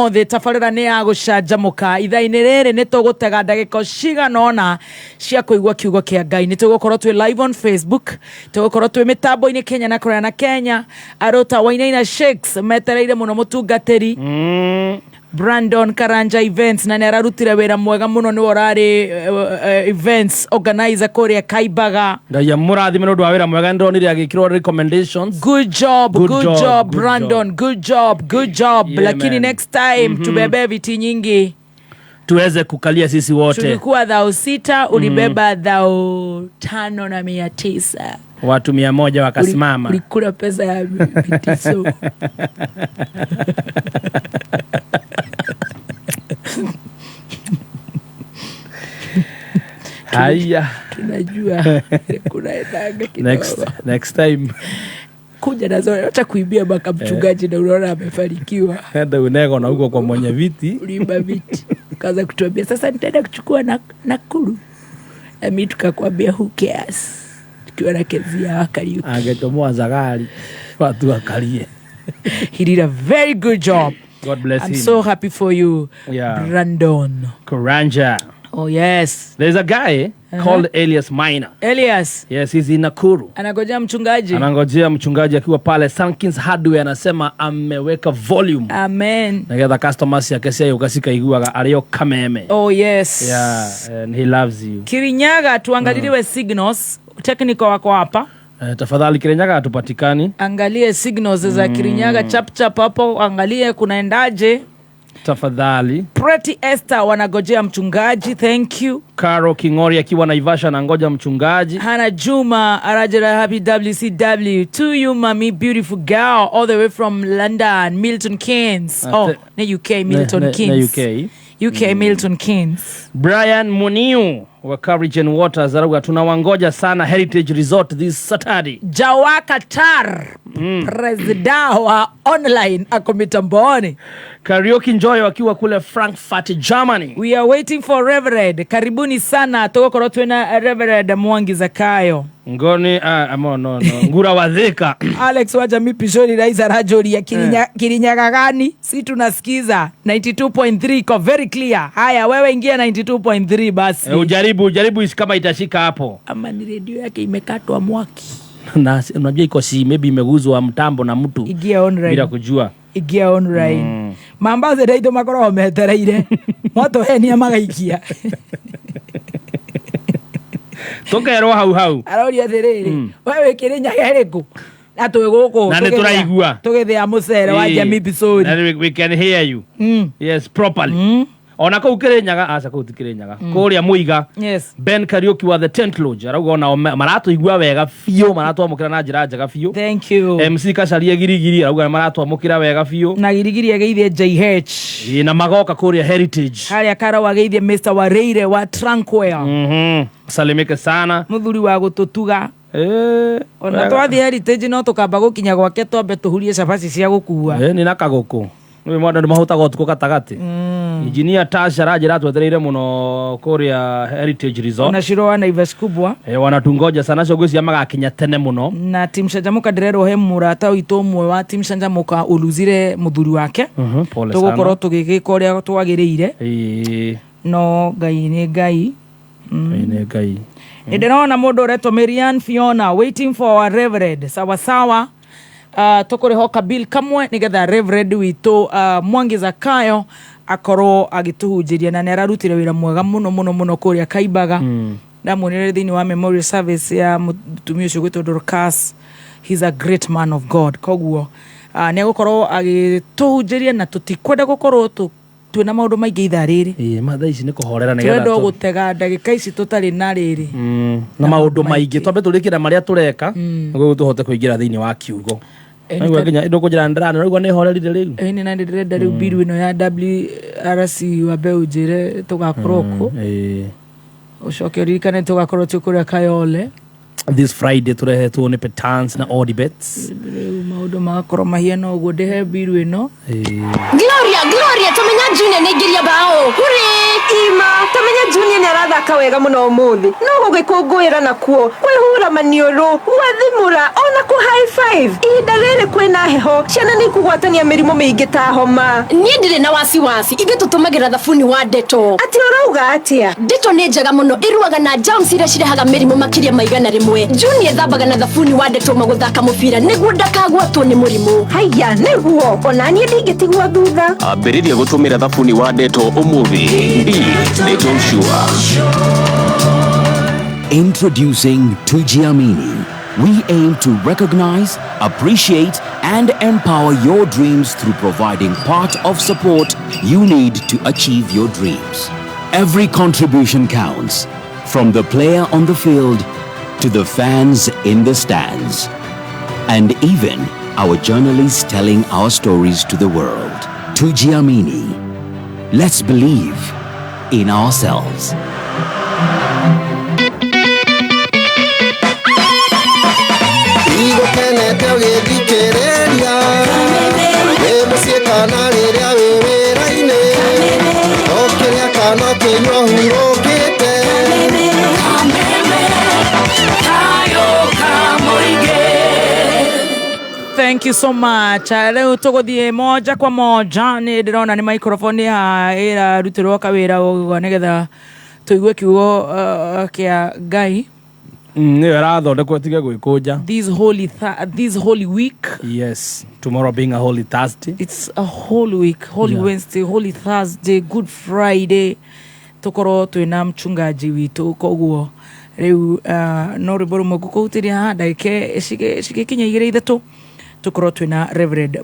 Ũmũthĩ tabarĩra nĩ ya gũcanjamũka. Ithaa-inĩ rĩrĩ nĩ tũgũtega ndagĩka cigana ũna cia kũigua kiugo kĩa Ngai. Nĩ tũgũkorwo twĩ live on Facebook, tũgũkorwo twĩ mĩtambo-inĩ Kenya na kũraya na Kenya. Andũ ta Wainaina Shakes metereire mũno mũtungatĩri Brandon Karanja Events, na nĩ ararutire wĩra mwega mũno, nĩwe ũrarĩ events organizer kũrĩa Kaimbaga. Ngai amũrathime nĩ ũndũ wa wĩra mwega, nĩndonire agĩkĩrwo recommendations. Good job. Good Good job, job, good Brandon job. Good job, good job. Yeah, Lakini man. next time tubebe viti nyingi. Tuweze kukalia sisi wote. Tulikuwa 6,000, ulibeba 5,900. Watu 100 wakasimama. Ulikula pesa ya vitiso. Haya. Tunajua kunaendaga kidogo. Next time. Kuja nazo, acha kuibia mpaka mchungaji na unaona amefanikiwa. Enda unego na huko kwa mwenye viti. Uliiba viti, ukaanza kutuambia sasa nitaenda kuchukua na Nakuru, na mimi tukakwambia who cares, tukiwa na Kezia wa Kariuki. Angechomoa zagari watu wakalie. He did a very good job. God bless I'm him. so happy for you. Brandon Karanja. Oh yes. There's a guy called Elias Minor. Elias. Yes, he's in Nakuru. Anagojea mchungaji. Anangojea mchungaji akiwa pale Sankins Hardware, anasema ameweka volume. Amen. Nigetha customers ciake ciagĩũka cikaiguaga arĩ o kameme. Oh yes. Yeah, and he loves you. Kirinyaga tuangaliliwe signals, technical wako hapa. Tafadhali Kirinyaga hatupatikani. Angalie signals za Kirinyaga chap chap hapo, angalie kunaendaje. Tafadhali. Pretty Esther wanagojea mchungaji, thank you. Caro Kingori akiwa Naivasha anangoja mchungaji. Hana Juma Arajara, happy WCW to you mami, beautiful girl all the way from London, Milton Keynes. Oh, ne UK, Milton Ne Keynes. UK. UK, Milton Keynes. Brian Muniu wa Courage and Waters arauga tunawangoja sana Heritage Resort this Saturday. Jawaka Tar, presida wa online ako mitamboni. Karaoke Njoyo akiwa kule Frankfurt, Germany. We are waiting for Reverend. Karibuni sana, tugokorwo twina Reverend Mwangi Zakayo. Ngoni no, no, no. Ngura Wathika. Alex wa Jamii Pishori Rais arajoria Kirinyaga gani? Si tunasikiza 92.3 iko very clear. Haya, wewe ingia 92.3 basi. Ujaribu isi kama itashika hapo. Ama ni redio yake imekatwa mwaki. Na unajua iko si maybe imeguzwa mtambo na mtu Ingia online. bila kujua. Ingia online. Mambassador aitũ makoragwo metereire mwatũhenia magaikia. Tukerwo hau hau. Aroria atĩrĩrĩ, we wĩ Kĩrĩnyaga ĩrĩkũ? Na twĩ gũkũ Na nĩ tũraigua. tũgĩthĩa mũcere wa Jamii Pisori. Na we can hear you. Yes, properly. Ona kũu Kĩrĩnyaga, aca kũu ti Kĩrĩnyaga. Kũrĩa Mũiga. Ben Kariuki wa The Tent Lodge arauga onao maratũigua wega biũ, maratwamũkĩra na njĩra njega biũ. Thank you. MC Kacaria Girigiri arauga maratwamũkĩra wega biũ. Na Girigiri ageithie JH. Ĩ, na magoka kũrĩa Heritage. Harĩa Karau ageithie Mr. Wareire wa Tranquil. Salimike sana. Mũthuri wa gũtũtuga. Ona twathiĩ Heritage no tũkamba gũkinya gwake twambe tũhurie cabaci cia gũkua. Nĩ na kagũkũ. Nĩ mwana nĩ mahũtaga ũtukũ gatagatĩ. Engineer Tash aranjĩra twetereire mũno kũrĩa Heritage Resort. Ona Shiro wa Naivas kubwa. Wanatungoja sana cio ngwĩciria magakinya tene mũno. Na Team Canjamuka ndĩrerwo he mũrata witũ ũmwe wa Team Canjamuka ũluzire mũthuri wake. Pole Tũgũkorwo sana. tũgĩgĩka ũrĩa twagĩrĩire. No Ngai nĩ Ngai. Ngai nĩ Ngai. Nĩ ndĩrona mũndũ ũretwo Marian Fiona waiting for our reverend. Sawa sawa. Tũkũrĩhoka bill kamwe nĩgetha reverend witũ Mwangi Zakayo akorwo agĩtũhunjĩria, na nĩ ararutire wĩra mwega mũno mũno mũno kũrĩa Kaimbaga. Ndamuonire thĩinĩ wa memorial service ya mũtumia ũcio gwĩtwo Dorcas. He's a great man of God. Koguo nĩ egũkorwo agĩtũhunjĩria na tũtikwenda gũkorwo twĩna maũndũ maingĩ ithaa rĩrĩ. Ĩ, ma thaa ici nĩ kũhorera nĩgetha Tũrenda gũtega ndagĩka ici tũtarĩ na rĩrĩ. Na maũndũ maingĩ twambe tũrĩkĩre marĩa tũreka nĩguo tũhote kũingĩra thĩinĩ wa kiugo. Naigua nginya ndũkũnjĩra ndĩrana, naigua nĩ horerire rĩu. Ĩĩ, na ndĩrenda rĩu biru ĩno ya WRC wambe ũnjĩre tũgakorwo kũ. Ũcoke ũririkane tũgakorwo twĩ kũrĩa Kayole. This Friday tũrehetwo nĩ Petans na Odibets. Rĩu maũndũ magakorwo mahiana ũguo, ndĩhe mbiru ĩno. Gloria, Gloria, tũmenya Junior nĩaingĩria bao. Hurĩ! Ima, tamenya Junior nĩ arathaka wega mũno ũmũthĩ. No gũgĩkũngũĩra nakuo, kwĩhura maniũrũ, gwathimũra, ona kũ high five. Ihinda rĩrĩ kwĩna heho, ciana nĩ ikũgwatania mĩrimũ mĩingĩ ta homa. Niĩ ndirĩ na wasiwasi, ithuĩ tũtũmagĩra thabuni wa Dettol. Atĩ ũrauga atĩa? Dettol nĩ njega mũno, ĩrũaga na germs iria cirehaga mĩrimũ makĩria ma 100. Junior ethambaga na thabuni wa Dettol magũthaka mũbira nĩguo ndakagwatwo nĩ mũrimũ. Haiya, nĩguo, ona niĩ ndingĩtigwo thutha. Ambĩrĩria gũtũmĩra thabuni wa Dettol ũmũthĩ. Be Dettol sure. Introducing Tujiamini. We aim to recognize, appreciate, and empower your dreams through providing part of support you need to achieve your dreams. Every contribution counts, from the player on the field to the fans in the stands, and even our journalists telling our stories to the world. Tujiamini. Let's believe in ourselves. Igũkenete ũgĩthikĩrĩria wĩ mũciĩ kana rĩrĩa wĩ wĩra-inĩ, ũkĩrĩa kana ũkĩnyua hurũkĩte. Thank you so much. Rĩu tũgũthiĩ moja kwa moja, nĩ ndĩrona nĩ microphone haha ĩrarutĩrwo kawĩra ũguo nĩgetha tũigue kiugo kĩa Ngai. Nĩyo ĩrathondekwo ĩtige gwĩkũnja. This holy week. Yes, tomorrow being a holy Thursday. It's a holy week, holy Wednesday, holy Thursday, Good Friday, tũkorwo twĩna mchungaji witũ, koguo rĩu no rwĩmbo rũmwe ngũkũhutĩria haha ndagĩka cigĩkinya igĩrĩ ithatũ tũkorwo twĩna Reverend.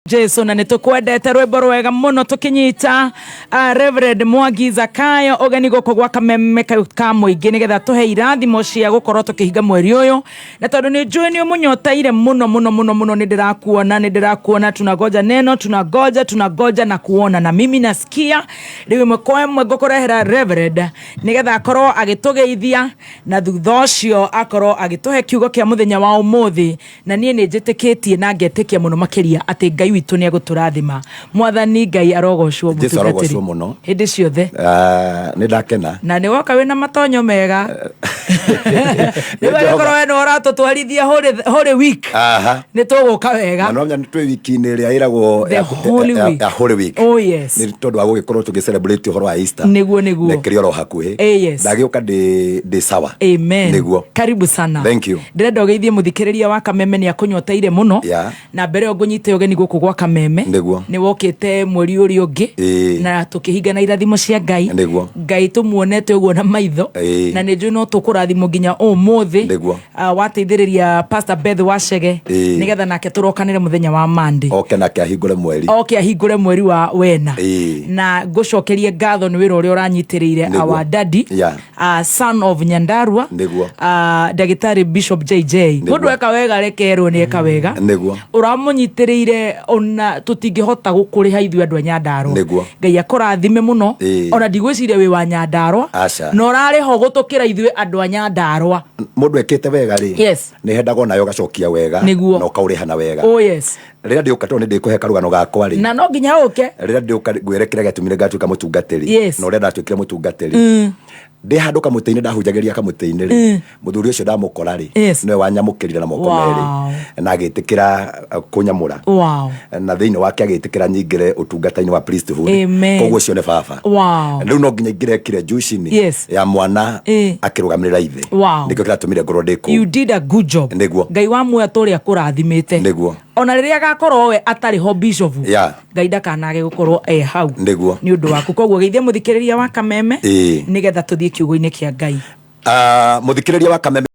Jesu na nĩtũkwendete, rwĩmbo rwega mũno tũkĩnyita Reverend Mwangi Zakayo ũgeni gũkũ gwa Kameme ka mũingĩ nĩgetha tũhe irathimo cia gũkorwo tũkĩhinga mweri ũyũ, na tondũ nĩ njũĩ nĩ ũmũnyoteire mũno mũno mũno mũno, nĩ ndĩrakuona, nĩ ndĩrakuona. Tunangoja neno, tunangoja, tunangoja na kuona, na mimi nasikia rĩu ĩmwe kwa ĩmwe ngũkũrehera Reverend nĩgetha akorwo agĩtũgeithia na thutha ũcio akorwo agĩtũhe kiugo kĩa mũthenya wa ũmũthĩ, na niĩ nĩ njĩtĩkĩtie na ngetĩkia mũno makĩria atĩ Ngai witũ Witũ nĩ egũtũrathima. Mwathani Ngai arogocwo. Jesu arogocwo mũtungatĩri mũno. Hĩndĩ ciothe. Ah, nĩ ndakena. Na nĩ woka wĩna matonyo mega. Nĩ Rĩu Jehova. agĩkorwo we nĩ ũratũtwarithia Holy Week, Aha. nĩ tũgũka wega. Na no twĩ wiki-inĩ ĩrĩa ĩragwo The Holy Week. ya Holy Week. Oh, yes. Nĩ tondũ wa gũgĩkorwo tũgĩ celebrate ũhoro wa Easter. Nĩguo. Na kĩrĩ oro hakuhĩ. Eh, yes. Ndagĩũka ndĩ sawa. Amen. Nĩguo. Karibu sana. Thank you. Ndĩrenda ũgeithie mũthikĩrĩria wa Kameme, nĩ akũnyoteire mũno. Na mbere ĩyo ngũnyite ũgeni gũkũ gwa Kameme. Nĩ wokĩte mweri ũrĩa ũngĩ na tũkĩhinga na irathimo cia Ngai. Ngai tũmuonete ũguo na maitho. Na nĩ njũĩ no tũkũrathimwo nginya ũmũthĩ. Wateithĩrĩria Pastor Beth Wacege nĩgetha nake tũrokanĩre mũthenya wa Monday. Oke nake ahingũre mweri. Oke ahingũre mweri wa wena. Na ngũcokerie ngatho nĩ wĩra ũrĩa ũranyitĩrĩire our daddy, son of Nyandarua, ndagĩtarĩ Bishop JJ. Mũndũ eka wega rekerwo nĩ eka wega. Ũramũnyitĩrĩire, ona tũtingĩhota gũkũrĩha ithuĩ andũ a Nyandarua. Ngai akũrathime mũno. Ona ndigwĩciria wĩ wa Nyandarua Aca. na ũrarĩ ho gũtũkĩra ithuĩ andũ a Nyandarua. Mũndũ ekĩte wega rĩ, nĩ hendaga onawe ũgacokia wega na ũkaũrĩha na wega. Oh yes. Rĩrĩa ndĩũka, tondũ nĩ ndĩkũhe karũgano gakwa rĩ, Na no nginya ũke. Rĩrĩa ndĩũka ngwĩre kĩrĩa gĩatũmire ngatuĩka mũtungatĩri na ũrĩa ndatuĩkire mũtungatĩri. Ndĩ handũ kamũtĩ-inĩ, ndahunjagĩria kamũtĩ-inĩ rĩ, mũthuri ũcio ndamũkora rĩ, nĩwe wanyamũkĩrire na moko merĩ na agĩtĩkĩra kũnyamũra na thĩinĩ wake agĩtĩkĩra nyingĩre ũtungata-inĩ wa priesthood. Amen. Koguo ũcio nĩ baba. Rĩu no nginya ingĩrekire juicini ya mwana akĩrũgamĩrĩra ithe. Nĩkĩo kĩratũmire ngorwo ndĩ kũu. You did a good job. Ngai wa muoya tũrĩa kũrathimĩte. Ona rĩrĩa agakorwo we atarĩ ho, bishop, Ngai ndakanage gũkorwo e hau nĩ ũndũ waku. Koguo geithia mũthikĩrĩria wa Kameme nĩgetha tũthiĩ kiugo-inĩ kĩa Ngai. Ah, mũthikĩrĩria wa Kameme,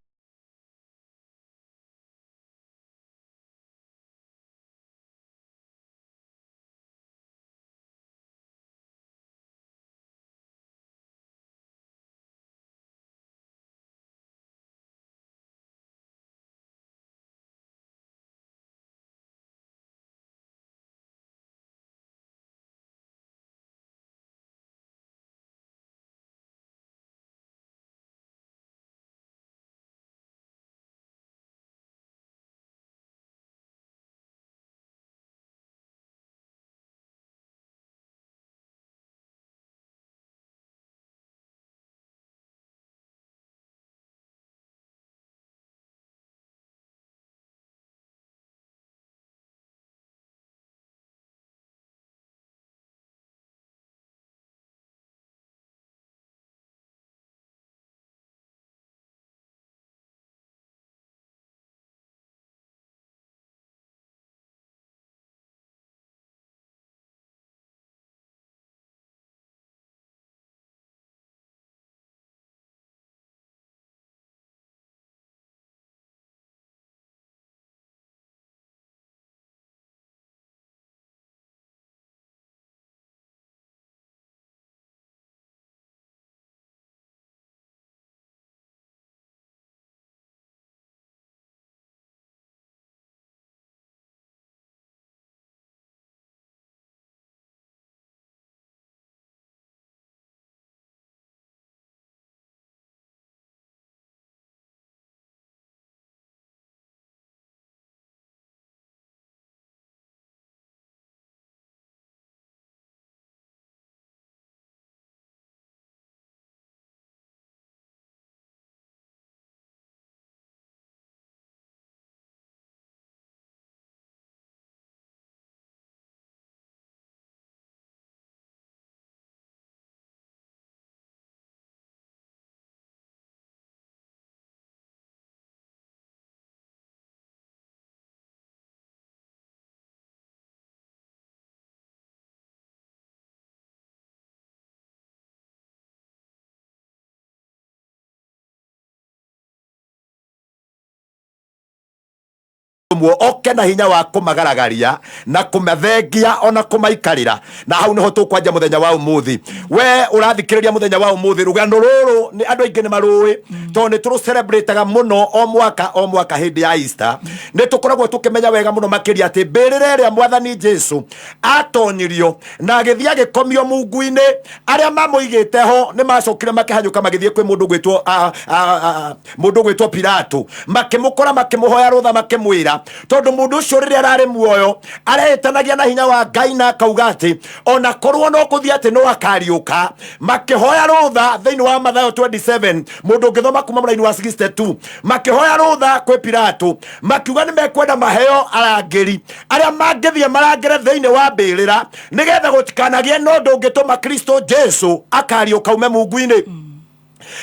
muo oke na hinya wa kũmagaragaria na kũmathengia ona kũmaikarĩra. Na hau nĩho tũkwanja mũthenya wa ũmũthĩ. We ũrathikĩrĩria mũthenya wa ũmũthĩ, rũgano rũrũ nĩ andũ aingĩ nĩ marũĩ, tondũ nĩ tũrũ-celebrate-aga mũno o mwaka o mwaka hĩndĩ ya Easter. Nĩ tũkoragwo tũkĩmenya wega mũno makĩria atĩ mbĩrĩra ĩrĩa Mwathani Jesu atonyirio na agĩthiĩ agĩkomio mungu-inĩ, arĩa mamũigĩte ho nĩ macokire makĩhanyũka magĩthiĩ kwĩ mũndũ ũgwĩtwo Pilato, makĩmũkora, makĩmũhoya rũtha, makĩmwĩra Tondũ mũndũ ũcio rĩrĩa ararĩ muoyo arehĩtanagia na hinya wa Ngai na akauga atĩ ona korwo no kũthiĩ atĩ no akariũka. Makĩhoya rũtha thĩinĩ wa Mathayo 27, mũndũ ũngĩthoma kuma mũraini wa 62, makĩhoya rũtha kwĩ Pilato, makiuga nĩ mekwenda maheo arangĩri arĩa mangĩthiĩ marangĩre thĩinĩ wa mbĩrĩra, nĩgetha gũtikanagĩe na ũndũ ũngĩtũma Kristo Jesu akariũka ume mungu-inĩ.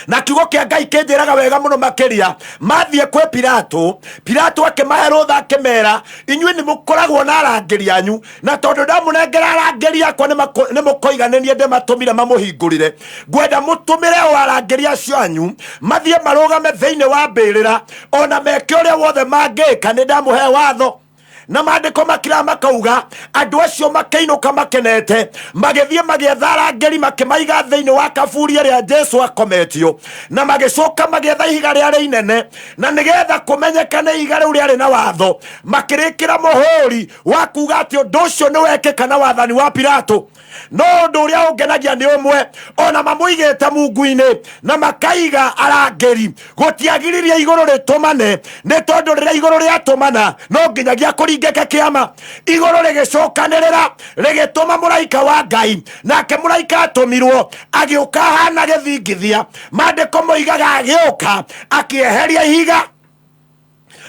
Na kiugo kĩa Ngai kĩnjĩraga wega mũno makĩria, mathiĩ kwĩ Pilato, Pilato akĩmahe rũtha akĩmera, inyuĩ nĩ mũkoragwo na arangĩri anyu, na tondũ ndamũnengera arangĩri akwa nĩ mũkoiga nĩ niĩ ndĩmatũmire mamũhingũrĩre. Ngwenda mũtũmĩre o arangĩri acio anyu mathiĩ marũgame thĩinĩ wa mbĩrĩra, ona meke ũrĩa wothe mangĩka, nĩ ndamũhe watho. Na maandĩko makira makauga andũ acio makĩinũka makenete, magĩthiĩ magĩetha arangĩri makĩmaiga thĩinĩ wa kaburi ĩrĩa Jesu akometio, na magĩcoka magĩetha ihiga rĩarĩ inene, na nĩgetha kũmenyekane ihiga rĩu rĩarĩ na watho, makĩrĩkĩra mũhũri wa kuga atĩ ũndũ ũcio nĩ wekĩka na wathani wa Pilato. No ũndũ ũrĩa ũngenagia nĩ ũmwe, ona mamũigĩte mungu-inĩ na makaiga arangĩri, gũtiagiririe igũrũ rĩtũmane, nĩ tondũ rĩrĩa igũrũ rĩatũmana no nginyagia kũringĩke kĩama. Igũrũ rĩgĩcokanĩrĩra rĩgĩtũma mũraika wa Ngai, nake mũraika atũmirwo agĩũka ahana gĩthingithia. Maandĩko moigaga agĩũka akĩeheria ihiga.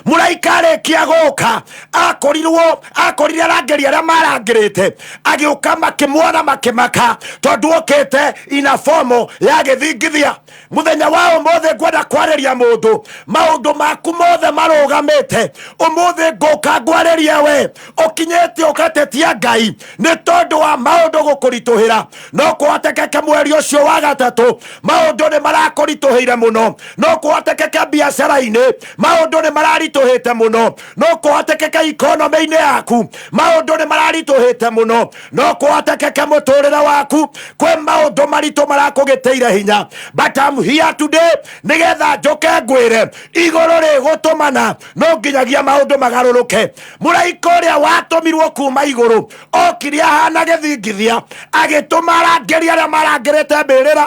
Mũraika arĩkia gũka akorirwo akorire arangĩri arĩa marangĩrĩte, agĩũka makĩmuona makĩmaka, tondũ okĩte ina fomo ya gĩthingithia. Mũthenya wa ũmũthĩ ngwenda kwarĩria mũndũ, maũndũ maku mothe marũgamĩte. Ũmũthĩ ngũka ngwarĩrie we ũkinyĩte ũgatetia Ngai nĩ tondũ wa maũndũ gũkũritũhĩra. No kũhotekeke mweri ũcio wa gatatũ maũndũ nĩ marakũritũhĩire mũno, no kũhotekeke biacara-inĩ maũndũ nĩ mararitũhĩte mũno, no kũhotekeke ikonomĩ-inĩ yaku maũndũ nĩ mararitũhĩte mũno, no kũhotekeke mũtũrĩre waku kwĩ maũndũ maritũ marakũgĩtĩire hinya. But I'm here today nĩgetha njoke ngwĩre igũrũ rĩgũtũmana no nginyagia maũndũ magarũrũke. Mũraika ũrĩa watũmirwo kuma igũrũ okire ahana gĩthingithia, agĩtũma arangĩri arĩa marangĩrĩte mbĩrĩra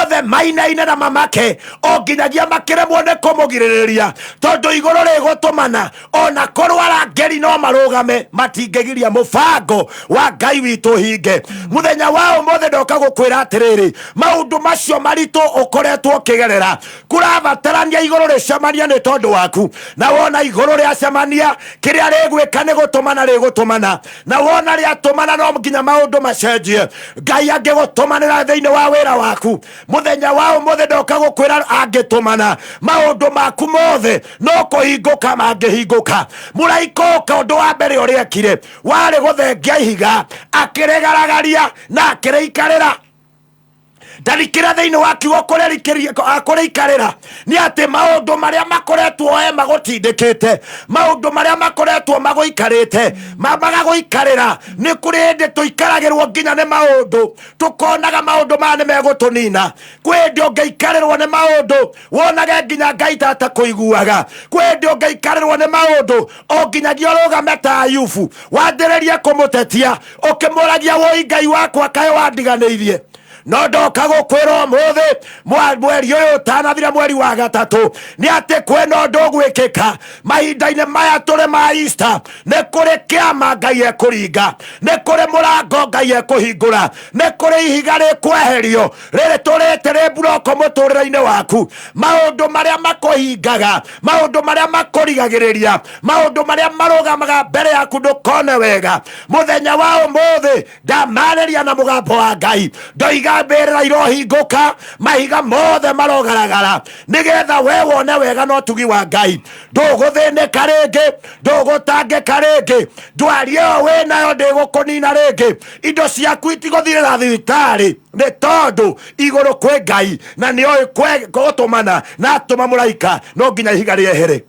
othe mainaine na mamake, o nginyagia makĩremwo nĩ kũmũgirĩrĩria, tondũ igũrũ rĩgũtũmana ona korwo arangĩri no marũgame, matingĩgiria mũbango wa Ngai witũ hinge. Mũthenya wa ũmũthĩ ndoka gũkwĩra atĩrĩrĩ, maũndũ macio maritũ ũkoretwo ũkĩgerera kũrabatarania igũrũ rĩcemania nĩ tondũ waku. Na wona igũrũ rĩacemania, kĩrĩa rĩgwĩka nĩ gũtũmana rĩgũtũmana, na wona rĩatũmana no nginya maũndũ macenjie. Ngai angĩgũtũmanĩra thĩinĩ wa wĩra waku mũthenya wa ũmũthĩ ndoka gũkwĩra, angĩtũmana maũndũ maku mothe no kũhingũka mangĩhingũka. Mũraika ũka, ũndũ wa mbere ũrĩa ekire warĩ gũthengia ihiga, akĩrĩgaragaria na akĩrĩikarĩra. Ndarikĩra thĩinĩ wa kiugo kũrĩikarĩra nĩ atĩ maũndũ marĩa makoretwo e magũtindĩkĩte, maũndũ marĩa makoretwo magũikarĩte magagũikarĩra. Nĩ kũrĩ hĩndĩ tũikaragĩrwo nginya nĩ maũndũ, tũkonaga maũndũ maya nĩ megũtũnina. Kwĩ hĩndĩ ũngĩikarĩrwo nĩ maũndũ wonage nginya Ngai tata kũiguaga. Kwĩ hĩndĩ ũngĩikarĩrwo nĩ maũndũ o nginyagia ũrũgame ta Ayubu, wambĩrĩrie kũmũtetia ũkĩmũragia, woi Ngai wakwa, kaĩ wandiganĩirie? No ndoka gũkwĩra ũmũthĩ, mweri ũyũ ũtanathira, mweri wa gatatũ, nĩ atĩ kwĩna ũndũ ũgwĩkĩka mahinda-inĩ maya tũrĩ ma Easter. Nĩ kũrĩ kĩama Ngai ekũringa, nĩ kũrĩ mũrango Ngai ekũhingũra, nĩ kũrĩ ihiga rĩkweherio rĩrĩ tũrĩte rĩ mburoko mũtũrĩre-inĩ waku. Maũndũ marĩa makũhingaga, maũndũ marĩa makũrigagĩrĩria, maũndũ marĩa marũgamaga mbere yaku ndũkone wega, mũthenya wa ũmũthĩ ndamarĩria na mũgambo wa Ngai, ndoiga mbĩrĩra irohingũka, mahiga mothe marogaragara, nĩgetha we wone wega na ũtugi wa Ngai. Ndũgũthĩnĩka rĩngĩ, ndũgũtangĩka rĩngĩ, ndwari ĩyo wĩnayo ndĩgũkũnina rĩngĩ, indo ciaku itigũthirĩra thibitarĩ, nĩ tondũ igũrũ kwĩ Ngai na nĩoĩ gũtũmana, na atũma mũraika no nginya ihiga rĩehere.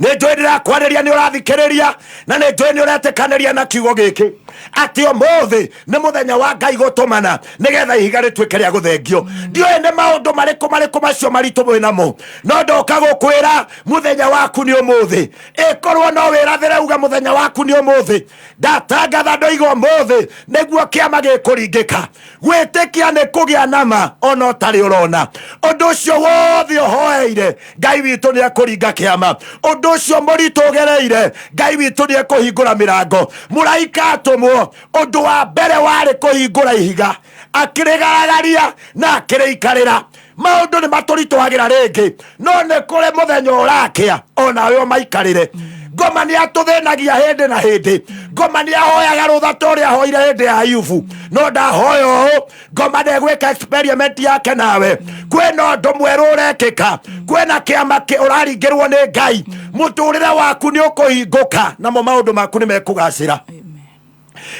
Nĩ njũĩ ndĩrakwarĩria nĩ ũrathikĩrĩria, na nĩ njũĩ nĩ ũretĩkanĩria na kiugo gĩkĩ. Atĩ ũmũthĩ nĩ mũthenya wa Ngai gũtũmana nĩgetha ihiga rĩtuĩke rĩa gũthengio. Ndiũĩ nĩ maũndũ marĩkũ marĩkũ macio maritũ mwĩ namo, no ndoka gũkwĩra mũthenya waku nĩ ũmũthĩ. Ĩkorwo no wĩrathĩre uga mũthenya waku nĩ ũmũthĩ. Ndatangatha ndoiga ũmũthĩ nĩguo kĩama gĩkũringĩka. Gwĩtĩkia nĩ kũgĩa nama ona ũtarĩ ũrona. Ũndũ ũcio wothe ũhoeire, Ngai witũ nĩ ekũringa kĩama. Ũndũ ũcio mũritũ ũgereire, Ngai witũ nĩ ekũhingũra mĩrango. Mũraika atũmwo, ũndũ wa mbere warĩ kũhingũra ihiga, akĩrĩgaragaria na akĩrĩikarĩra. Maũndũ nĩ matũritũhagĩra rĩngĩ, no nĩ kũrĩ mũthenya ũrakĩa onawe ũmaikarĩre. Ngoma nĩ atũthĩnagia hĩndĩ na hĩndĩ. Ngoma nĩ ahoyaga rũtha ta ũrĩa ahoire hĩndĩ ya Ayubu, no ndahoya ũũ. Ngoma ndegwĩka experiment yake nawe. Kwĩna ũndũ mwerũ ũrekĩka, kwĩna kĩama ũraringĩrwo nĩ Ngai. Mũtũrĩre waku nĩ ũkũhingũka, namo maũndũ maku nĩ mekũgacĩra.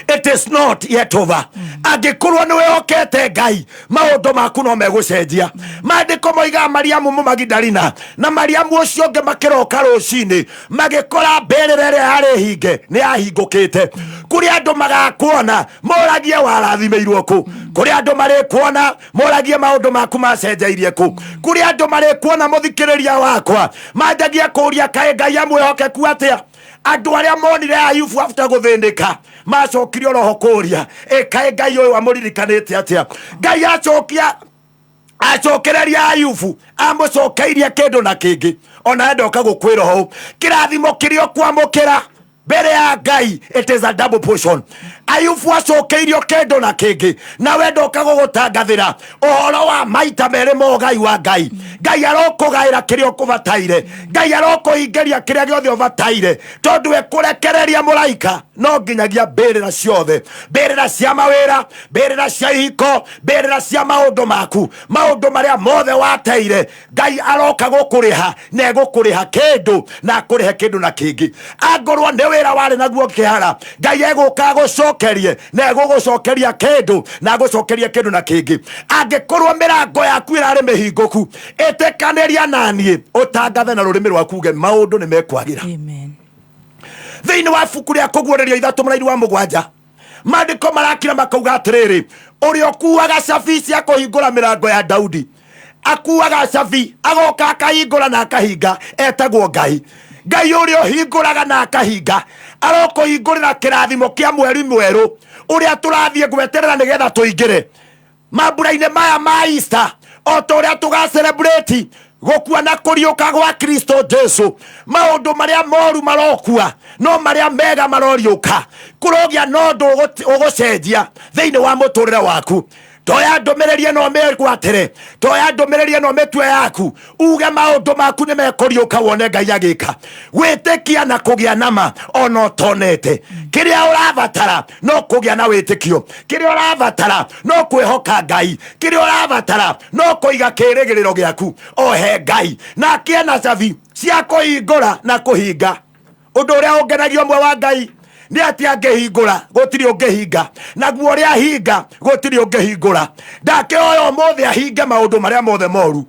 It is not yet over. Angĩkorwo nĩ wĩhokete Ngai, maũndũ maku no megũcenjia. Maandĩko moigaga Mariamu Mũmagidalina na Mariamu ũcio ũngĩ makĩroka rũcinĩ, magĩkora mbĩrĩra ĩrĩa yarĩ hinge nĩ yahingũkĩte. Kũrĩ andũ magakuona moragie warathimĩirwo kũ. Kũrĩ andũ marĩkuona moragie maũndũ maku macenjeirie kũ. Kũrĩ andũ marĩkuona mũthikĩrĩria wakwa manjagie kũũria kaĩ Ngai amwĩhokeku atĩa. Andũ arĩa monire Ayubu after gũthĩnĩka macokirie oroho kũũria ĩkaĩ Ngai ũyũ amũririkanĩte atĩa. Ngai acokia acokereria Ayubu amũcokeirie kĩndũ na kĩngĩ. Ona ndoka gũkwĩra ũũ, kĩrathimo kĩrĩa ũkwamũkĩra mbere ya Ngai, it is a double portion. Ayubu acokeirio kĩndũ na kĩngĩ, nawe ndoka gũgũtangathĩra ũhoro wa maita merĩ ma ũgai wa Ngai. Ngai arokũgaĩra kĩrĩa ũkũbataire, Ngai arokũhingĩria kĩrĩa gĩothe ũbataire, tondũ ekũrekereria mũraika no nginyagia mbĩrĩra ciothe, mbĩrĩra cia mawĩra, mbĩrĩra cia ihiko, mbĩrĩra cia maũndũ maku, maũndũ marĩa mothe wateire. Ngai aroka gũkũrĩha na egũkũrĩha kĩndũ na akũrĩhe kĩndũ na kĩngĩ. Angorwo nĩ wĩra warĩ naguo kĩhara, Ngai egũka agũcokerie na egũgũcokeria kĩndũ na agũcokerie kĩndũ na kĩngĩ. Angĩkorwo mĩrango yaku ĩrarĩ mĩhingũku, ĩtĩkanĩria na niĩ ũtangathe na rũrĩmĩ rwaku uge maũndũ nĩ mekwagĩra. Amen. Thĩinĩ wa ibuku rĩa Kũguũrĩrio ithatũ mũraini wa mũgwanja, maandĩko marakira makauga atĩrĩrĩ, ũrĩa ũkuaga cabi cia kũhingũra mĩrango ya Daudi, akuaga cabi agoka akahingũra na akahinga, etagwo Ngai. Ngai ũrĩa ũhingũraga na akahinga arokũhingũrĩra kĩrathimo kĩa mweri mwerũ ũrĩa tũrathiĩ gweterera nĩgetha tũingĩre mambura-inĩ maya ma Easter, o ta ũrĩa tũgacelebrate gũkua na kũriũka gwa Kristo Jesu. Maũndũ marĩa moru marokua, no marĩa mega maroriũka. Kũrogĩa na ũndũ ũgũcenjia thĩinĩ wa mũtũrĩre waku. Toya ndũmĩrĩri ĩno ũmĩgwatĩre, toya ndũmĩrĩri ĩno ũmĩtue yaku, uge maũndũ maku nĩ mekũriũka, wone Ngai agĩka. Gwĩtĩkia na kũgĩa nama ona ũtonete. Kĩrĩa ũrabatara no kũgĩa na wĩtĩkio, kĩrĩa ũrabatara no kwĩhoka Ngai, kĩrĩa ũrabatara no kũiga kĩĩrĩgĩrĩro gĩaku ohe Ngai, na akĩe na cabi cia kũhingũra na kũhinga. Ũndũ ũrĩa ũngenagia ũmwe wa Ngai nĩ atĩ angĩhingũra gũtirĩ ũngĩhinga, naguo ũrĩa ahinga gũtirĩ ũngĩhingũra. Ndakĩhoya ũmũthĩ ahinge maũndũ marĩa mothe moru,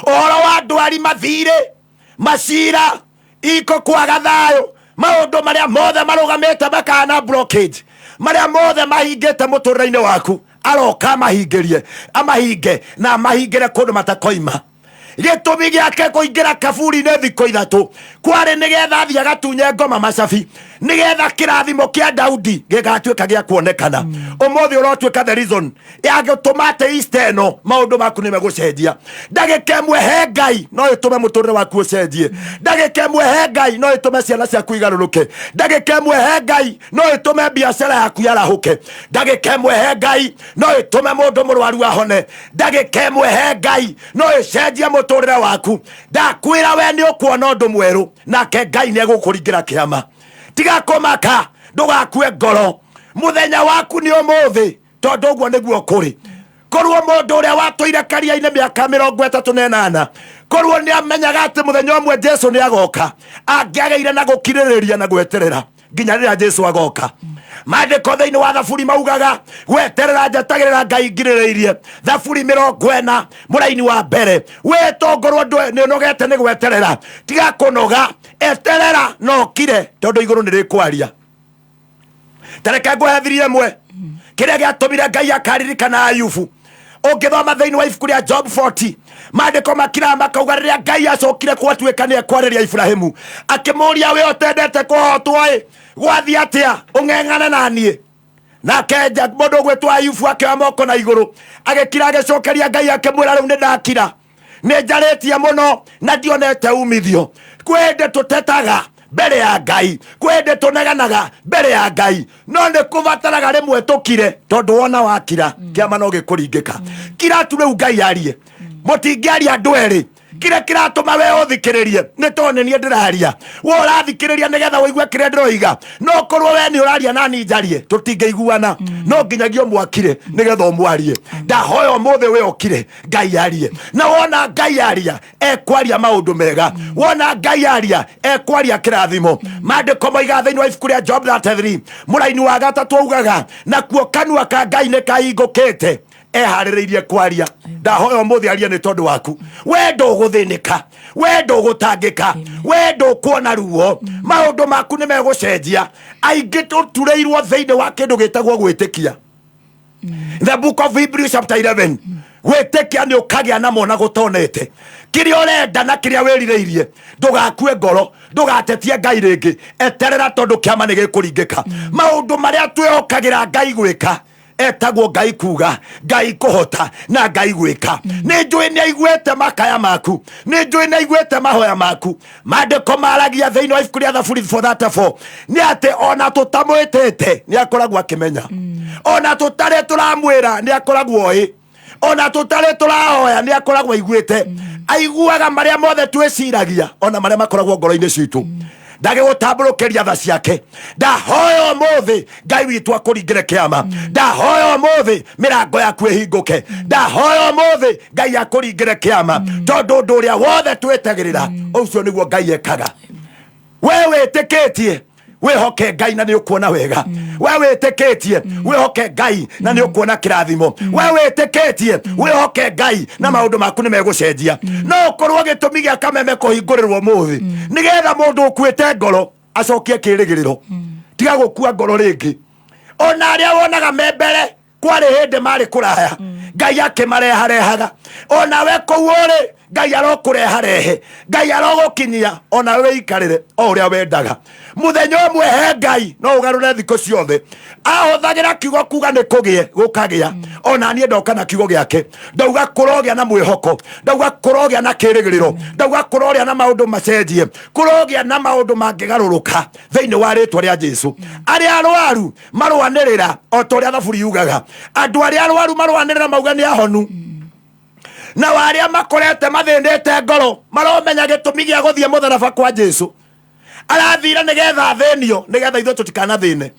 ũhoro wa ndwari, mathirĩ, macira, iko kwaga thayũ, maũndũ marĩa mothe marũgamĩte makana blockage, marĩa mothe mahingĩte mũtũrĩre-inĩ waku, aroka amahingĩrie, amahinge na amahingĩre kũndũ matakoima. Gĩtũmi gĩake kũingĩra kaburi-inĩ thikũ ithatũ kwarĩ nĩgetha athiĩ agatunye ngoma macabi, nĩgetha kĩrathimo kĩa Daudi gĩgatuĩka gĩa kuonekana. Ũmũthĩ ũrotuĩka the reason ya gũtũma atĩ Easter ĩno maũndũ maku nĩ megũcenjia. Ndagĩka ĩmwe he Ngai no ĩtũme mũtũrĩre waku ũcenjie. Ndagĩka ĩmwe he Ngai no ĩtũme ciana ciaku igarũrũke. Ndagĩka ĩmwe he Ngai no ĩtũme biacara yaku yarahũke. Ndagĩka ĩmwe he Ngai no ĩtũme mũndũ mũrwaru ahone. Ndagĩka ĩmwe he Ngai no ĩcenjie mũtũrĩre waku. Ndakwĩra we nĩ ũkuona ũndũ mwerũ, nake Ngai nĩ egũkũringĩra kĩama. Tiga kũmaka, ndũgakue ngoro, mũthenya waku nĩ ũmũthĩ, tondũ ũguo nĩguo kũrĩ. Korwo mũndũ ũrĩa watũire karia-inĩ mĩaka 38, korwo nĩ amenyaga atĩ mũthenya ũmwe Jesu nĩ agoka, angĩagĩire na gũkirĩrĩria na gweterera nginya rĩrĩa Jesu agoka. Maandĩko thĩinĩ wa Thaburi maugaga gweterera njetagĩrĩra Ngai ngirĩrĩirie. Thaburi 40 mũraini wa mbere, we tongorwo nĩ ũnogete nĩ gweterera, tiga kũnoga, eterera na ũkire, tondũ igũrũ nĩ rĩkwaria. Tareke ngũhe thiri ĩmwe kĩrĩa gĩatũmire Ngai akaririkana Ayubu. Ũngĩthoma thĩinĩ wa ibuku rĩa Job 40, maandĩko makiraga makauga rĩrĩa Ngai acokire gwatuĩka nĩ ekwarĩria Ibrahimu, akĩmũria, we ũtendete kũhotwo ĩ, gwathiĩ atĩa ũng'eng'ane na niĩ? Nake mũndũ ũgwĩtwo Ayubu akĩoya moko na igũrũ, agĩkira, agĩcokeria Ngai akĩmwĩra, rĩu nĩ ndakira, nĩ njarĩtie mũno na ndionete umithio. Kwĩ hĩndĩ tũtetaga mbere ya Ngai, kwĩ hĩndĩ tũneganaga mbere ya Ngai, no nĩ kũbataraga rĩmwe tũkire, tondũ wona wakira kĩama no gĩkũringĩka. Kira tu rĩu Ngai arie. Mũtingĩaria andũ erĩ. Kĩrĩa kĩratũma we ũthikĩrĩrie nĩ tondũ nĩ niĩ ndĩraria, we ũrathikĩrĩria nĩgetha ũigue kĩrĩa ndĩroiga. No korwo we nĩ ũraria na niĩ njarie, tũtingĩiguana. No nginyagia ũmwakire nĩgetha ũmwarie. Ndahoya ũmũthĩ we ũkire, Ngai arie. Na wona Ngai aria, ekwaria maũndũ mega. Wona Ngai aria, ekwaria kĩrathimo. Maandĩko moigaga thĩinĩ wa ibuku rĩa Job 33 mũraini wa gatatũ augaga, nakuo kanua ka Ngai nĩ kahingũkĩte, eharĩrĩirie kwaria. Ndahoya ũmũthĩ arie nĩ tondũ waku. We ndũgũthĩnĩka, we ndũgũtangĩka, we ndũkuona ruo, maũndũ maku nĩ megũcenjia. Aingĩ tũturĩirwo thĩinĩ wa kĩndũ gĩtagwo gwĩtĩkia. The book of Hebrews chapter 11, gwĩtĩkia nĩ ũkagĩa namo na gũtonete kĩrĩa ũrenda na kĩrĩa wĩrirĩirie. Ndũgakue ngoro, ndũgatetie Ngai rĩngĩ, eterera tondũ kĩama nĩ gĩkũringĩka. Maũndũ marĩa twĩhokagĩra Ngai gwĩka etagwo Ngai kuga, Ngai kũhota na Ngai gwĩka. Nĩ njũĩ nĩ aiguĩte makaya maku, nĩ njũĩ nĩ aiguĩte mahoya maku. Maandĩko maragia thĩinĩ wa ibuku rĩa Thaburi 434 nĩ atĩ ona tũtamwĩtĩte nĩ akoragwo akĩmenya, ona tũtarĩ tũramwĩra nĩ akoragwo oĩ, ona tũtarĩ tũrahoya nĩ akoragwo aiguĩte. Aiguaga marĩa mothe twĩciragia, ona marĩa makoragwo ngoro-inĩ citũ. Ndagĩgũtambũrũkĩria tha ciake. Ndahoya ũmũthĩ Ngai witũ akũringĩre kĩama. Ndahoya ũmũthĩ mĩrango yaku ĩhingũke. Ndahoya ũmũthĩ Ngai akũringĩre kĩama, tondũ ũndũ ũrĩa wothe twĩtagĩrĩra, ũcio nĩguo Ngai ekaga. We wĩtĩkĩtie, wĩhoke Ngai na nĩ ũkuona wega. We wĩtĩkĩtie, wĩhoke Ngai na nĩ ũkuona kĩrathimo. We wĩtĩkĩtie, wĩhoke Ngai na maũndũ maku nĩ megũcenjia. No ũkorwo gĩtũmi gĩa kameme kũhingũrĩrwo ũmũthĩ nĩgetha mũndũ ũkuĩte ngoro acokie kĩrĩgĩrĩro. Tiga gũkua ngoro rĩngĩ. Ona arĩa wonaga me mbere, kwarĩ hĩndĩ marĩ kũraya, Ngai akĩmareharehaga. Onawe kũu ũrĩ, Ngai arokũreharehe, Ngai arogũkinyia, onawe wĩikarĩre o ũrĩa wendaga. Mũthenya ũmwe he Ngai no ũgarũre thikũ ciothe. Ahũthagĩra kiugo kuga nĩ kũgĩe, gũkagĩa. Ona niĩ ndoka na kiugo gĩake, ndauga kũrogĩa na mwĩhoko, ndauga kũrogĩa na kĩrĩgĩrĩro, ndauga kũrogĩa na maũndũ macenjie, kũrogĩa na maũndũ mangĩgarũrũka thĩinĩ wa rĩtwa rĩa Jesu. Arĩa arwaru marwanĩrĩra o ta ũrĩa Thaburi yugaga, andũ arĩa arwaru marwanĩrĩra mauga nĩ ahonu, na arĩa makorete mathĩnĩte ngoro maromenya gĩtũmi gĩa gũthiĩ mũtharaba kwa Jesu. Arathire nĩgetha athĩnio, nĩgetha ithuĩ tũtikanathĩne.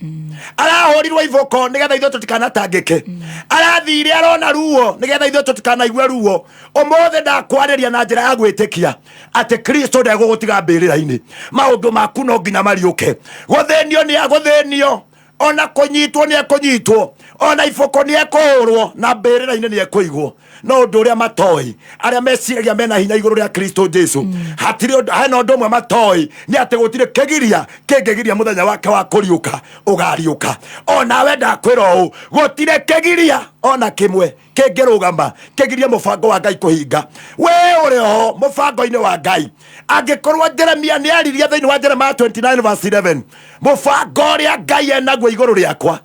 Arahũrirwo iboko nĩgetha ithuĩ tũtikanatangĩke. Arathire arona ruo nĩgetha ithuĩ tũtikanaigue ruo. Ũmũthĩ ndakwarĩria na njĩra ya gwĩtĩkia atĩ Kristo ndegũgũtiga mbĩrĩra-inĩ. Maũndũ maku no nginya mariũke. Gũthĩnio nĩ agũthĩnio, ona kũnyitwo nĩ ekũnyitwo, ona iboko nĩ ekũhũrwo, na mbĩrĩra-inĩ nĩ ekũigwo. No ũndũ ũrĩa matoĩ, arĩa meciragia mena hinya igũrũ rĩa Kristo Jesu, hatirĩ ũndũ, hena ũndũ ũmwe matoĩ, nĩ atĩ gũtirĩ kĩgiria kĩngĩgiria mũthenya wake wa kũriũka ũgariũka. Onawe ndakwĩra ũũ, gũtirĩ kĩgiria ona kĩmwe kĩngĩrũgama kĩgirie mũbango wa Ngai kũhinga. We ũrĩ ho mũbango-inĩ wa Ngai. Angĩkorwo Jeremia nĩ aririe thĩinĩ wa Jeremiah 29 verse 11, mũbango ũrĩa Ngai enaguo igũrũ rĩakwa,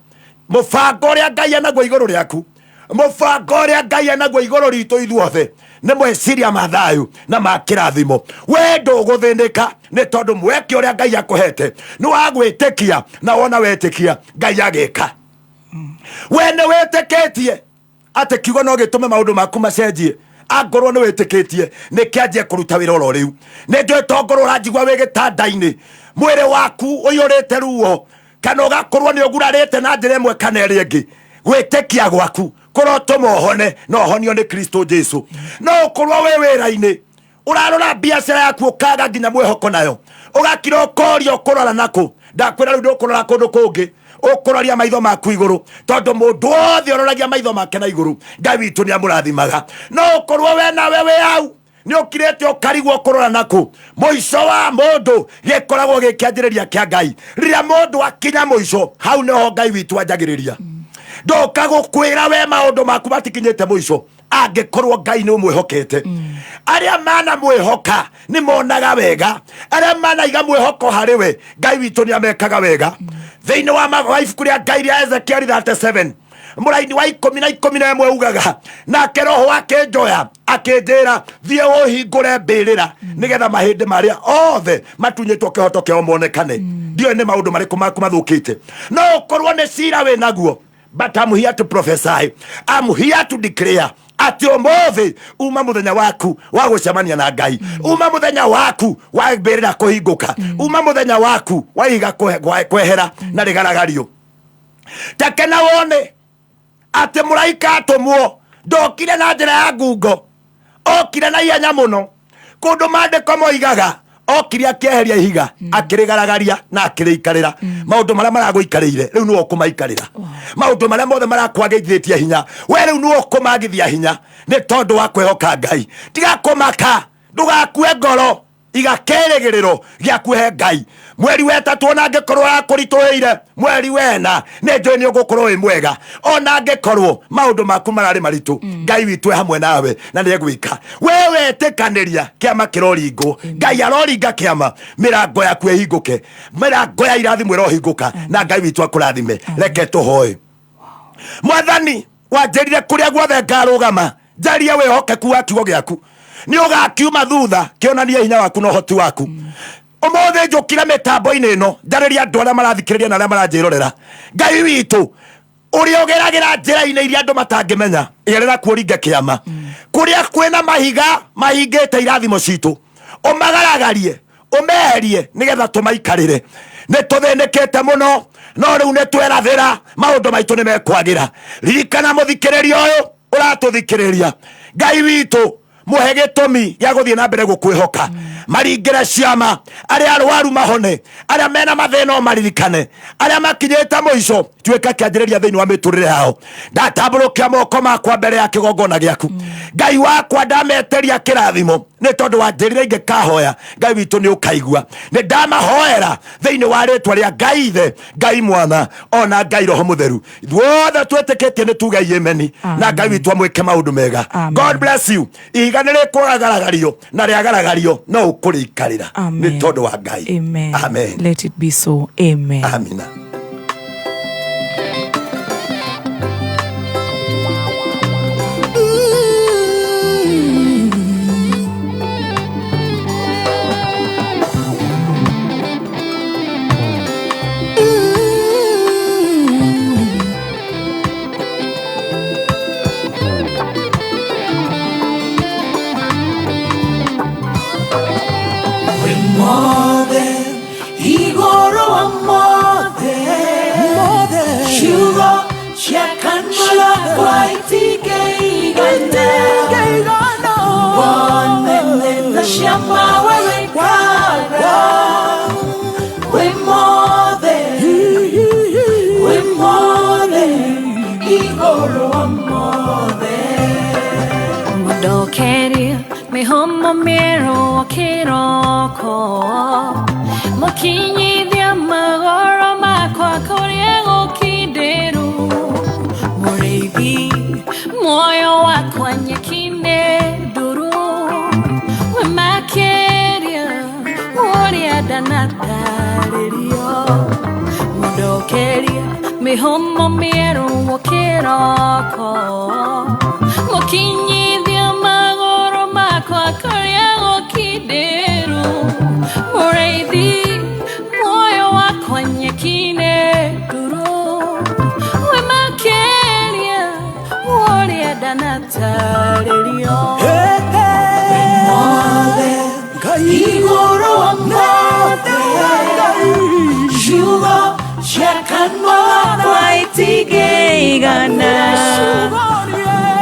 mũbango ũrĩa Ngai enaguo igũrũ rĩaku, mũbango ũrĩa Ngai enaguo igũrũ ritũ ithuothe nĩ meciria ma thayũ na ma kĩrathimo. We ndũgũthĩnĩka nĩ tondũ mweke ũrĩa Ngai akũhete nĩ wa gwĩtĩkia, na wona wetĩkia Ngai agĩka. We nĩ wĩtĩkĩtie atĩ kiugo no gĩtũme maũndũ maku macenjie? Angorwo nĩ wĩtĩkĩtie, nĩ kĩanjie kũruta wĩra oro rĩu. Nĩ njũĩ tongorwo ũranjigua wĩ gĩtanda-inĩ, mwĩrĩ waku ũiyũrĩte ruo, kana ũgakorwo nĩ ũgurarĩte na njĩra ĩmwe kana ĩrĩa ĩngĩ, gwĩtĩkia gwaku kũrotũma ũhone, na ũhonio nĩ Kristo Jesu. No ũkorwo wĩ wĩra-inĩ, ũrarora biacara yaku ũkaga nginya mwĩhoko nayo, ũgakira ũkoria ũkũrora nakũ. Ndakwĩra rĩu ndũkũrora kũndũ kũngĩ, ũkũroria maitho maku igũrũ, tondũ mũndũ wothe ũroragia maitho make na igũrũ, Ngai witũ nĩ amũrathimaga. No ũkorwo we nawe wĩ hau Nĩ ũkirĩte ũkarigwo kũrora naku. Mũico wa mũndũ gĩkoragwo gĩkĩanjĩrĩria kĩa Ngai. Rĩrĩa mũndũ akinya mũico, hau nĩho Ngai witũ anjagĩrĩria. Ndoka gũkwĩra we maũndũ maku matikinyĩte mũico angĩkorwo Ngai nĩ ũmwĩhokete. Arĩa mana mwĩhoka nĩ monaga wega, arĩa manaiga mwĩhoko harĩ we Ngai witũ nĩ amekaga wega. Thĩinĩ wa ibuku rĩa Ngai rĩa Ezekieli 37 mũraini wa ikũmi na ikũmi na ĩmwe ugaga, nake roho akĩnjoya akĩnjĩra, thiĩ ũhingũre mbĩrĩra nĩgetha mahĩndĩ marĩa othe matunyĩtwo kĩhoto kĩao monekane. Ndiũĩ nĩ maũndũ marĩkũ maku mathũkĩte, no ũkorwo nĩ cira wĩ naguo, but I'm here to prophesy, I'm here to declare atĩ ũmũthĩ uma mũthenya waku wa gũcemania na Ngai, uma mũthenya waku wa mbĩrĩra kũhingũka, uma mũthenya waku wa ihiga kwehera na rĩgaragario. Takena wone atĩ mũraika atũmwo ndokire na njĩra ya ngungo, okire na ihenya mũno. Kũndũ maandĩko moigaga okire akĩeheria ihiga, akĩrĩgaragaria na akĩrĩikarĩra. Maũndũ marĩa maragũikarĩire rĩu nĩwe ũkũmaikarĩra. Maũndũ marĩa mothe marakwagithĩtie hinya we rĩu nĩwe ũkũmagithia hinya nĩ tondũ wa kwĩhoka Ngai. Tiga kũmaka, ndũgakue ngoro, iga kĩrĩgĩrĩro gĩaku he Ngai. Mweri wetatũ ona angĩkorwo ũrakũritũhĩire, mweri wena nĩ njũĩ nĩ ũgũkorwo wĩ mwega. Ona angĩkorwo maũndũ maku mararĩ maritũ, Ngai witũ e hamwe nawe na nĩ egwĩka. We wetĩkanĩria kĩama kĩroringwo, Ngai aroringa kĩama, mĩrango yaku ĩhingũke, mĩrango ya irathimo ĩrohingũka, na Ngai witũ akũrathime. Reke tũhoe. Mwathani, wanjĩrire kũrĩa guothe ngarũgama njarie wĩhokeku wa kiugo gĩaku, nĩ ũgakiuma thutha kĩonanie hinya waku na ũhoti waku. Ũmũthĩ njũkire mĩtambo-inĩ ĩno njarĩrie andũ arĩa marathikĩrĩria na arĩa maranjĩrorera. Ngai witũ, ũrĩa ũgeragĩra njĩra-inĩ iria andũ matangĩmenya, gerera kuo ũringe kĩama. Kũrĩa kwĩna mahiga mahingĩte irathimo citũ, ũmagaragarie, ũmeherie nĩgetha tũmaikarĩre. Nĩ tũthĩnĩkĩte mũno, no rĩu nĩ twerathĩra maũndũ maitũ nĩ mekwagĩra. Ririkana mũthikĩrĩria ũyũ ũratũthikĩrĩria, Ngai witũ mũhe gĩtũmi gĩa gũthiĩ na mbere gũkwĩhoka. Maringĩre ciama, arĩa arwaru mahone, arĩa mena mathĩna maririkane, arĩa makinyĩte mũico tuĩka kĩanjĩrĩria thĩinĩ wa mĩtũrĩre yao. Ndatambũrũkia moko makwa mbere ya kĩgongona gĩaku, Ngai wakwa, ndameteria kĩrathimo nĩ tondũ wanjĩrire ingĩkahoya Ngai witũ nĩ ũkaigua. Nĩ ndamahoera thĩinĩ wa rĩtwa rĩa Ngai Ithe, Ngai Mwana, ona Ngai Roho Mũtheru. Ithuothe twĩtĩkĩtie nĩ tuge ameni, na Ngai witũ amwĩke maũndũ mega. Amen. God bless you. Ihiga nĩ rĩkũgaragario, na rĩagaragario no ũkũrĩikarĩra Amen. nĩ tondũ wa Ngai. Amen. Amen. Let it be so. Amen. Amina. Mothe igũrũ wa mothe, ciugo cia kanua gakwa itingĩigana wonene na ciama we wĩkaga. Wĩ mothe, wĩ mothe, igũrũ wa mothe. Mũndokeria mĩhũmũ mĩerũ o kĩroko, mũkinyithia magũrũ makwa kũrĩa gũkindĩru. Mũrĩithi muoyo wakwa nyeki-inĩ nduru, wĩ makĩria ũrĩa ndanatarĩrio. Mũndokeria mĩhũmũ mĩerũ o kĩroko, mũkinyithia magũrũ makwa kũrĩa gũkindĩru. Mũrĩithi muoyo wakwa nyeki-inĩ nduru, wĩ makĩria ũrĩa ndanatarĩrio. Mothe igũrũ wa mothe, ciugo cia kanua gakwa itingĩigana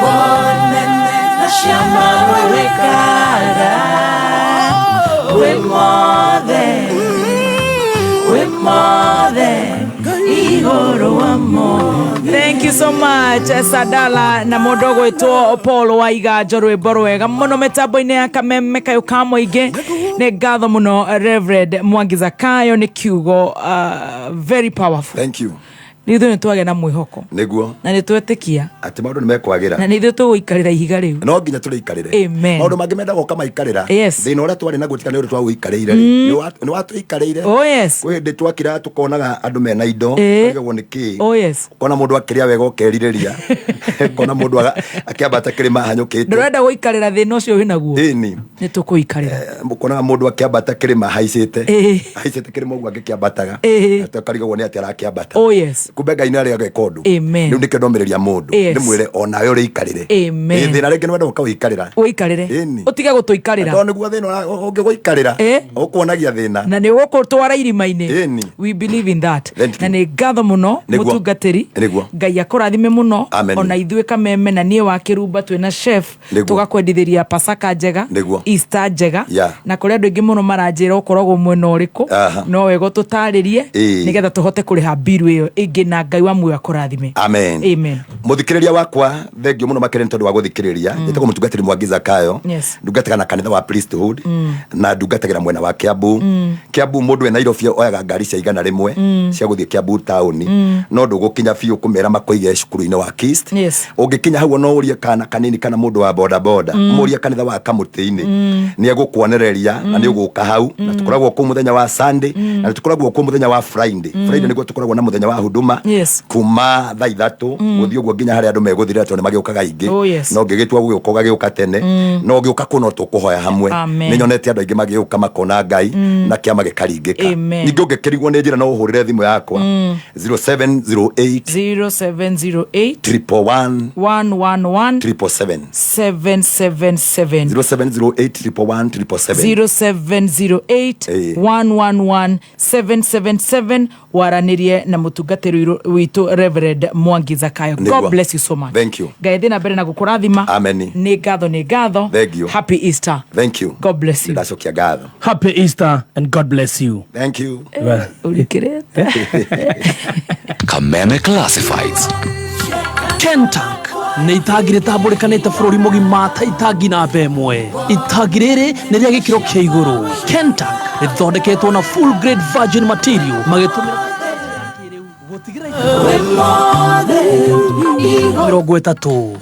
wonene na ciama we wĩkaga. Wĩ mothe, wĩ mothe, Igũrũ wa mothe. Thank you so much, Sadala na mũndũ ũgwĩtwo Paul Waiganjo, rwĩmbo rwega mũno mĩtambo-inĩ ya Kameme kayũ ka mũingĩ. Nĩ ngatho mũno, Reverend Mwangi Zakayo, nĩ kiugo very powerful. Thank you. Nĩ ithuĩ nĩ twagĩa na mwĩhoko Nĩguo. Na nĩ twetĩkia atĩ maũndũ nĩ mekwagĩra. Na nĩ ithuĩ tũgũikarĩra ihiga rĩu. No nginya tũrĩikarĩre. Amen. Maũndũ mangĩ mendaga ũkamaikarĩra. Yes. Thĩna ũrĩa twarĩ naguo tiga nĩ ũndũ twaũikarĩire rĩ, nĩ watũikarĩire. Oh, yes. Kwĩ hĩndĩ twakira tũkonaga andũ mena indo, ũkarigagwo nĩ kĩĩ. Oh, yes. Ũkona mũndũ akĩrĩa wega ũkerirĩria, ũkona mũndũ akĩambata kĩrĩma hanyũkĩte. Ndũrenda gũikarĩra thĩna ũcio wĩnaguo. Ĩni. Nĩ tũkũikarĩra. Ũkonaga mũndũ akĩambata kĩrĩma haicĩte, haicĩte kĩrĩma ũguo angĩkĩambataga. Ũkarigagwo nĩ atĩ arakĩambata. Oh, yes. Kumbe Ngai nĩ arĩ ageka ũndũ. Amen. Rĩu nĩkĩo ndomĩrĩria mũndũ, ndĩmwĩre onawe ũrĩikarĩre. Amen. Ĩ, thĩna rĩngĩ nĩ wenda ũkawĩikarĩra. Ũikarĩre. Ĩni. Ũtige gũtũikarĩra. Tondũ nĩguo thĩna ũngĩgũikarĩra, ũkuonagia thĩna. Na nĩ ũgũtwara irima-inĩ. Ĩni. We believe in that. Thank you. Na nĩ ngatho mũno, Nĩguo. mũtungatĩri. Nĩguo. Ngai akũrathime mũno. Amen. Ona ithuĩ Kameme na niĩ wa Kĩrumba twĩna chef, Nĩguo. tũgakwendithĩria Pasaka njega, Nĩguo. Easter njega. Yeah. Na kũrĩ andũ aingĩ mũno maranjĩra ũkoragwo mwena ũrĩkũ. No wega ũtũtarĩrie nĩgetha tũhote kũrĩha mbiru ĩyo ĩngĩ, na Ngai wa muoyo akũrathime. Amen. Amen. Muthikiriria wakwa, thengio muno makĩria nĩ tondũ wa gũthikĩrĩria. Njĩtagwo mũtungatĩri Mwangi Zakayo. Ndungatagĩra na kanitha wa Priesthood, na ndungatagĩra mwena wa Kiambu. Kiambu mũndũ e Nairobi oyaga ngari cia 100 cia gũthiĩ Kiambu taũni, no ndũgũkinya biũ kũmera makũige cukuru-inĩ wa KIST. Ũngĩkinya hau no ũrie kana kanini kana mũndũ wa boda boda, mũrie kanitha wa Kamũtĩ-inĩ, nĩ egũkuonereria na nĩ ũgũka hau. Na tũkoragwo kũu mũthenya wa Sunday, na tũkoragwo kũu mũthenya wa Friday. Friday nĩguo tũkoragwo na mũthenya wa huduma, kuma thaa 3 gũthiĩ ũguo nginya harĩa andũ megũthirĩra, tondũ nĩ magĩũkaga aingĩ. Oh, yes. No ngĩgĩtua gũgĩũka ũgagĩũka tene, no ũgĩũka kũu no tũkũhoya hamwe. Amen. Nĩ nyonete andũ aingĩ magĩũka makona Ngai na kĩama gĩkaringĩka. Amen. Ningĩ ũngĩkĩrigwo nĩ njĩra no ũhũrĩre thimũ yakwa 0708 0708 111 111 777. 777. 0708 111 777. 0708 111 777, waranĩrie na mũtungatĩri witũ Reverend Mwangi Zakayo. Nĩguo. God bless you so much. Thank you. Ngai thĩ na mbere na gũkũrathima. Amen. Nĩ ngatho, nĩ ngatho. Thank you. Happy Easter. Thank you. God bless you. Ndacokia ngatho. Happy Easter and God bless you. Thank you. Ũrikĩrĩte. Kameme Classifieds. Kentank nĩ itangi rĩtambũrĩkanĩte bũrũri mũgima ta itangi namba ĩmwe. Itangi rĩrĩ nĩ rĩa gĩkĩro kĩa igũrũ. Kentank rĩthondeketwo na full grade virgin material magĩtũmĩra 30.